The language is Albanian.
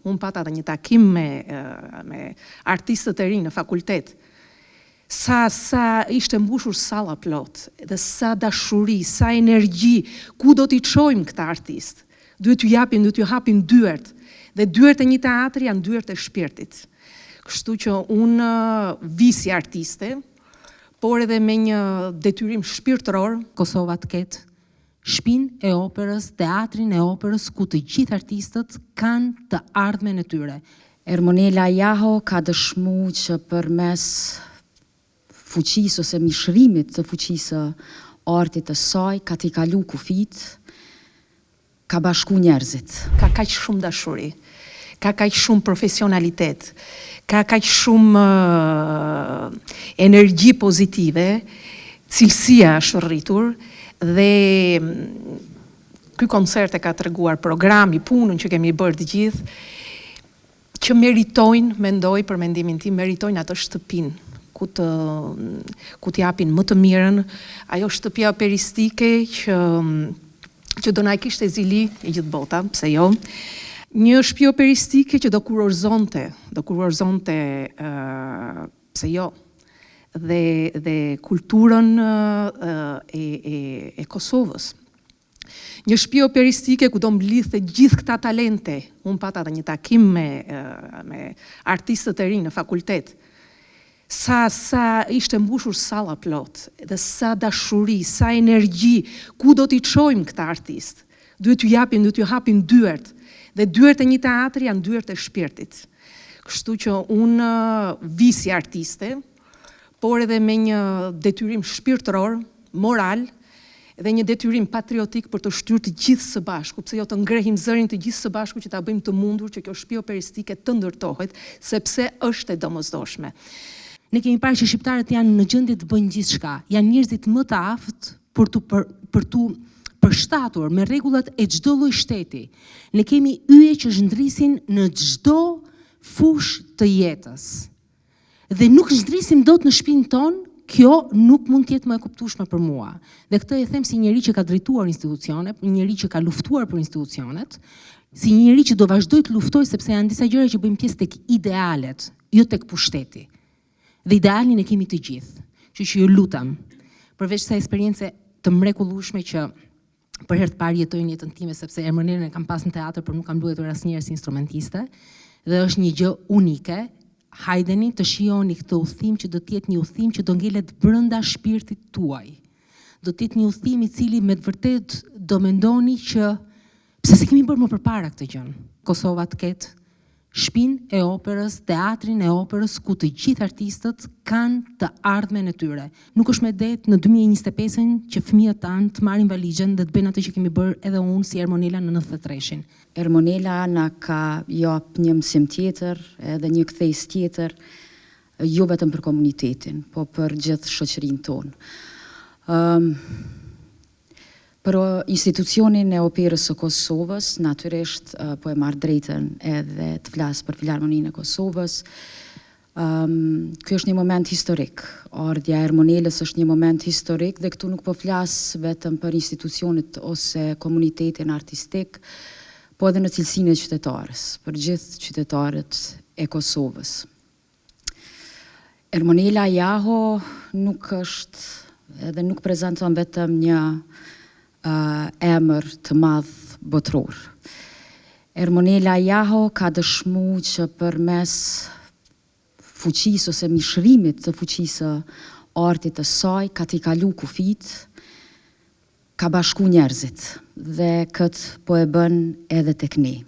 Unë pata edhe një takim me me artistët e rinj në fakultet. Sa sa ishte mbushur salla plot dhe sa dashuri, sa energji, ku do t'i çojmë këta artistë? Duhet t'ju japim, duhet t'ju hapim dyert. Dhe dyert e një teatri janë dyert e shpirtit. Kështu që unë vij si artiste, por edhe me një detyrim shpirtëror. Kosova të ketë shpinë e operës, teatrin e operës ku të gjithë artistët kanë të ardhmen e tyre. Ermonela Jaho ka dëshmu që përmes fuqisë ose mishërimit të fuqisë së artit të saj ka tejkalu kufijtë, ka bashku njerëzit. Ka kaq shumë dashuri, ka kaq shumë profesionalitet, ka kaq shumë energji pozitive, cilësia është rritur dhe ky koncert e ka treguar programi, punën që kemi bërë të gjithë, që meritojnë, mendoj për mendimin tim, meritojnë atë shtëpinë ku të ku të japin më të mirën, ajo shtëpia operistike që që do na e kishte zili e gjithë bota, pse jo? Një shtëpi operistike që do kurorëzonte, do kurorëzonte ë pse jo? Dhe dhe kulturën e e e Kosovës. Një shtëpi operistike ku do mblidhte gjithë këta talente. Unë pata edhe një takim me me artistët e rinj në fakultet. Sa sa ishte mbushur salla plot dhe sa dashuri, sa energji, ku do t'i çojmë këta artistë? Duhet t'ju japim, duhet t'ju hapim dyert. Dhe dyert e një teatri janë dyert e shpirtit. Kështu që unë vij si artiste, por edhe me një detyrim shpirtëror, moral dhe një detyrim patriotik për të shtyrë të gjithë së bashku, pse jo të ngrehim zërin të gjithë së bashku që ta bëjmë të mundur që kjo shtëpi operistike të ndërtohet, sepse është e domosdoshme. Ne kemi parë që shqiptarët janë në gjendje të bëjnë gjithçka, janë njerëzit më të aftë për t'u për, për t'u përshtatur me rregullat e çdo lloj shteti. Ne kemi yje që zhdrisin në çdo fushë të jetës. Dhe nuk zhdrisim dot në shpinë tonë, kjo nuk mund të jetë më e kuptueshme për mua. Dhe këtë e them si njeri që ka drejtuar institucione, njeri që ka luftuar për institucionet, si njeri që do vazhdoj të luftoj sepse janë disa gjëra që bëjnë pjesë tek idealet, jo tek pushteti. Dhe idealin e kemi të gjithë. Kështu që ju lutem, përveç kësaj eksperience të mrekullueshme që për herë të parë jetoj në jetën time sepse Ermonelën e kam pas në teatër, por nuk kam luajtur asnjëherë si instrumentiste dhe është një gjë unike. Hajdeni të shijoni këtë udhëtim që do të jetë një udhëtim që do ngelet brenda shpirtit tuaj. Do të jetë një udhëtim i cili me të vërtetë do mendoni që pse s'e kemi bërë më përpara këtë gjë. Kosova të ketë shpinë e operës, teatrin e operës ku të gjithë artistët kanë të ardhmen e tyre. Nuk është me det në 2025-ën që fëmijët tanë të marrin valixhen dhe të bëjnë atë që kemi bërë edhe unë si Ermonela në 93-shin. Ermonela na ka jap një mësim tjetër edhe një kthesë tjetër, jo vetëm për komunitetin, po për gjithë shoqërinë tonë. Ëm Për institucionin e Operës së Kosovës, natyrisht po e marr drejtën edhe të flas për Filharmoninë e Kosovës. Ky është një moment historik. Ardhja e Ermonelës është një moment historik dhe këtu nuk po flas vetëm për institucionet ose komunitetin artistik, po edhe në cilësinë e qytetarës, për gjithë qytetarët e Kosovës. Ermonela Jaho nuk është edhe nuk prezanton vetëm një uh, emër të madh botëror. Ermonela Jaho ka dëshmu që përmes fuqisë ose mishërimit të fuqisë së artit të saj ka tejkalu kufijtë, ka bashku njerëzit dhe këtë po e bën edhe tek ne.